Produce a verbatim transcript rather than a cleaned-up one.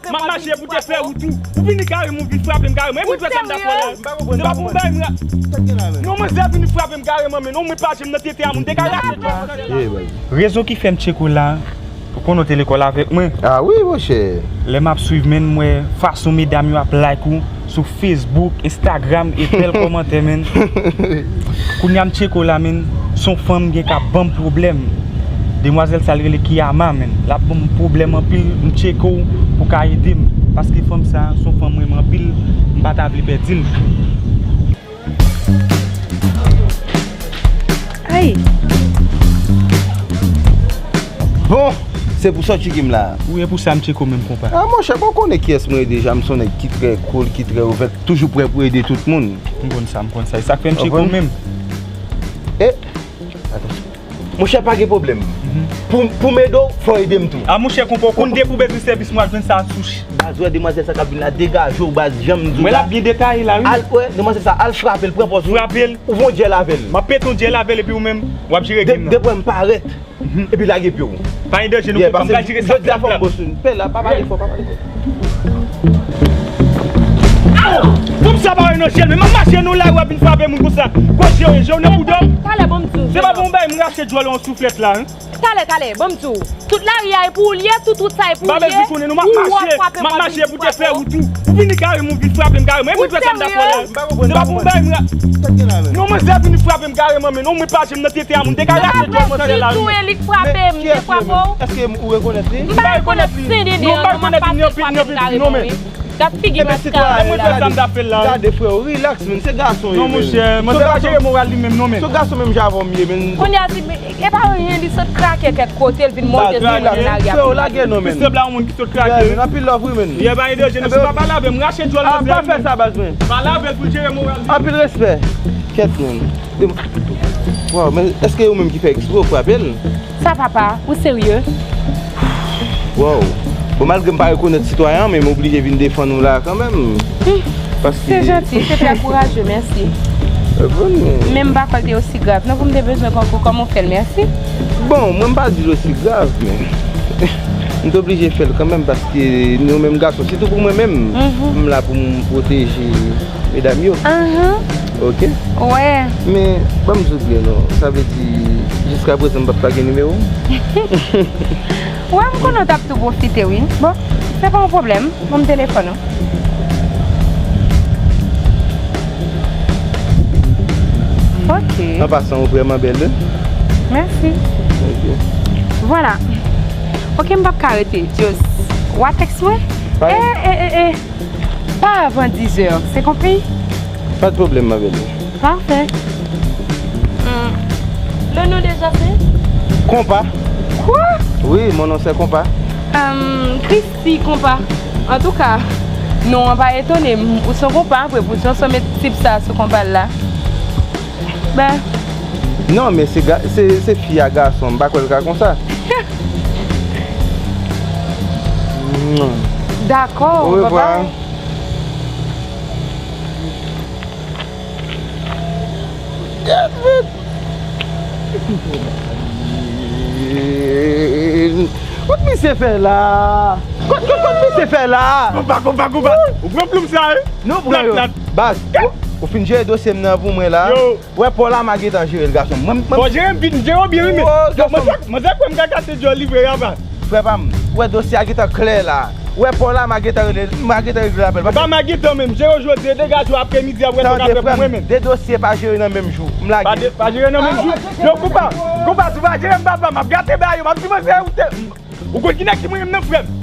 M ap mache pou te fè wout ou. Ou vini kare m, ou vin frape m kare m. E mwen fè sa m ta fè la. Se pa pou bay m la. Non, manzè vini frape m kare m, men non, mwen pa jem nan tete a moun. Te ka rache djòl. Rezon ki fè m tcheke w la, ou konnen w te lekòl avèk mwen. Ah wi, monchè. Lè m ap swiv, men m wè fason medam yo ap like ou sou Facebook, Instagram, e bèl kòmantè, men. Kounye a m tcheke w la, men, s on fanm gen k ap ban m pwoblèm. Demwazèl sa l rele Kiyama, men. L ap ban m pwoblèm anpil, m tcheke w pou ka ede m. Paske fanm sa, s on fanm m renmen anpil, m pa ta vle pèdi l. Ay! Bon, se pou sa w tcheke m la. Wi, e pou sa m tcheke w menm, konpa. Ah, monchè, bon, konnen kiyès mwen ye deja, m s on nèg ki trè cool, ki trè ouvè, toujou prè pou ede tout moun. M konn sa, m konn sa. E sa k fè m tcheke w menm. E, atansyon. Monchè, pa gen pwoblèm. Pou, pou m ede w, fò w ede m tou. Ah, monchè, konpa, w konn depi w bezwen sèvis mwen, w ap jwenn sa sou ch-. Baz, wè demwazèl sa k ap vin la, degaje w, baz, jan m di w la. Mwen l ap byen detaye la, wi. Al, wè, demwazèl sa, al frape l, pran pòz ou. Frape l. Ou voye djèl avè l. M ap pete yon djèl avè l, epi ou menm, w ap jere game nan. De, depi m parèt, epi lage pye w. Pa gen danje, non, konpa, m pral jere sa. Jodi a fò m boss ou. Pè la, pa pale fò, pa pale fò. Aw! Fanm sa pa wè nan jèl, men m ap mache nan lari, w ap vin frape moun konsa. Gwo je w ye, je w nan bouda w. Talè, talè, ban m di w. Se pa pou m bay m rache djòl yon souflèt la, hein. Talè, talè, ban m di w. Tout lari a e pou ou l ye, tout wout sa e pou ou l ye. Ou w ap frape m, w ap vin frape m. M ap mache pou te fè wout ou. Ou vini kare m, ou vin frape m kare m. E mwen fè sa m ta fè la. Se pa pou m bay m la. Non, manzè vini frape m kare m, men non, mwen pa jem nan tete a moun. Te ka rache djòl manzè la, wi. Tou e li k frape m, li frape w. Èske ou rekonèt li? M pa rekonèt li. Non, m pa rekonèt li, ni anpil, ni anpil, non, men. Gad figi maskara la. Gade, freo, relax, men, se gason yo, men. Non, monchè, manzè pa jere moral li menm, non, men. Se gason menm jan avè w m ye, men. Kounye a, si, e pa anyen, li sot krake kèk kote, l vin monte sou moun nan, freo, lage non, men. Pi sèb la, yon moun ki sot krake. Yeah, men, anpil love, wi, men. Yeah, pa gen danje, non, si pa pale avè m, rache djòl manzè. Ah, pa fè sa, baz, men. Pale avè l pou l jere moral li. Anpil respè. Kèt, men. Waw, men èske ou menm ki fè eksprè ou frape l? Sa papa, ou serye? Wow. Bon, malgre m pa rekonèt sitwayen an, men m oblije vin defann ou la kanmenm. Paske... Se janti, se trè kouraje, mèsi. Bon, men... Men m pa kwè l te osi grav non, pou m te bezwen konkou kòman w fè l, mèsi. Bon, mwen m pa di l osi grav, men m te oblije fè l kanmenm paske nou menm gason, sitou pou mwen menm, m la pou m pwoteje medam yo. Ahan. Ok? Wè. Men, ban m di w byen non, sa vle di, jiska prezan m p ap pa gen nimewo w? Wè, m konnen w t ap tou pwofite, wi. Bon, se pa yon pwoblèm. Ban m telefòn ou. Ok. An pasan, ou vrèman bèl, wi. Mèsi. Ok. Vwala. Ok, m p ap ka rete. Just, w a tèks mwen? Pa gen... Eh, eh, eh, eh. Pa avan dizè, se konpri? Pa de pwoblèm, ma belle. Parfait. Hmm. Le nom déjà c'est? Konpa. Quoi? Oui, mon nom c'est Konpa. Euh, Christy Konpa. Antouka, non an pa etone m. Ou se yon konpa, apre pou jan w met tip sa sou konpa l la. Ben. Non, men se ga-, se, se fi a gason, m pa kwè l ka konsa. Dakò, bye bye. Kot misye fè la? Kot, kot, kot misye fè la? Konpa, konpa, konpa. Ou pran plim sa, wi? Nou pran yo. Baz, ou, ou fin jere dosye m nan pou mwen la. Yo. Wè, Paul Ama gentan jere l, gason. Mwen, mwen... Bon, jere m vin, jere w byen, wi, men. Mwen kwè m ka kase djòl li vre, apa. Frè pa m, wè dosye a gentan klè la. Wè Paul Ama gentan regle, m a gentan regle lapèl. Pa m a gentan menm, jere w jodi, degaje w apremidi, apre sa w ka fè pou mwen menm. De dosye pa jere nan menm jou. M lage. Pa de, pa jere nan menm jou. Yo, konpa, konpa, si w pa jere m, papa, m ap gate bagay yo, m ap di manzè ou te... Ou konn ki nèg ki mwen menm nan, frè m?